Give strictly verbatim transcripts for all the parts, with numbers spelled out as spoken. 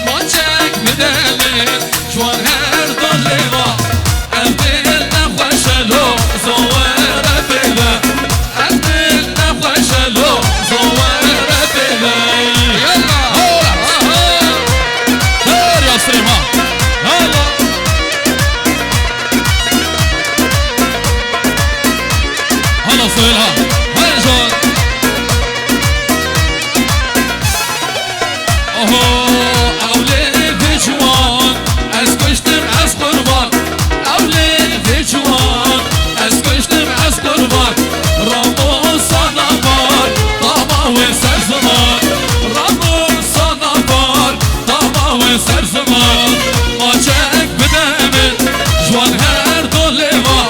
Maçek bide min, ji wan her du lêva. Ev dil nexweş e lo, zowere pê ve. Ev dil nexweş e lo, zowere pê ve. Yalla! Her ya Silêman! Yalla! Hala Suheyl ha! Hey can! Oho, ew lê vê ciwan, ez kuştim ez qurban. Ew lê vê ciwan, ez kuştim ez qurban. Ramosa napar, tama wê ser ziman. Ramosa napar, tama wê ser ziman. Maçek bide min, ji wan her du lêva.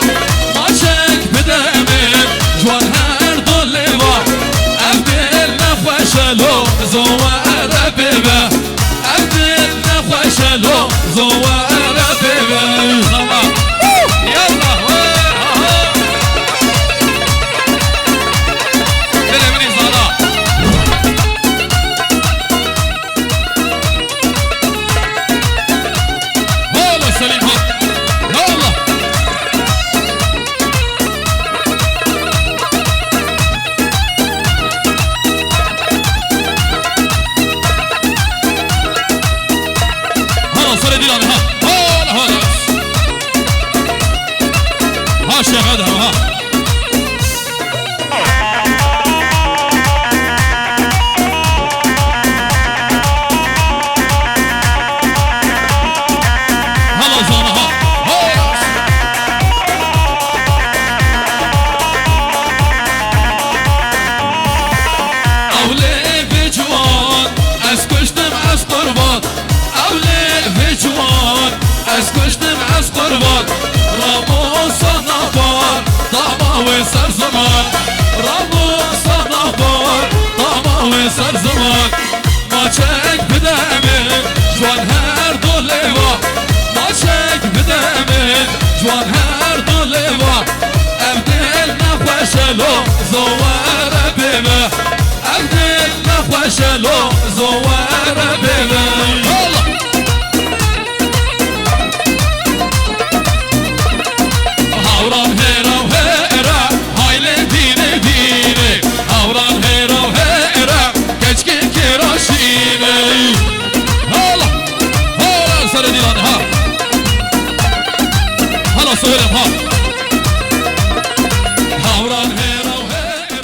Maçek bide min, ji wan her du lêva. Ev dil nexweş e lo, zowere pê ve. Ev dil nexweş e lo, zowere pê ve. Zana. Yallah, we, aha. Dilê min î zana. Hala Selîm ha. Yallah. Hala serê dîlan ha. Hala, hala. Ha şehada ha. Hala zana ha. Ew lê vê ciwan, ez kuştim ez qurban. Ew lê vê ciwan, ez kuştim ez qurban. Ramosa napar, tama wê ser ziman. Ramosa napar, tama wê ser ziman. Maçek bide min, ji wan her du lêva. Maçek bide min, ji wan her du lêva. Ev dil nexweş e lo, zowere pê ve. Ev dil nexweş e lo, zowere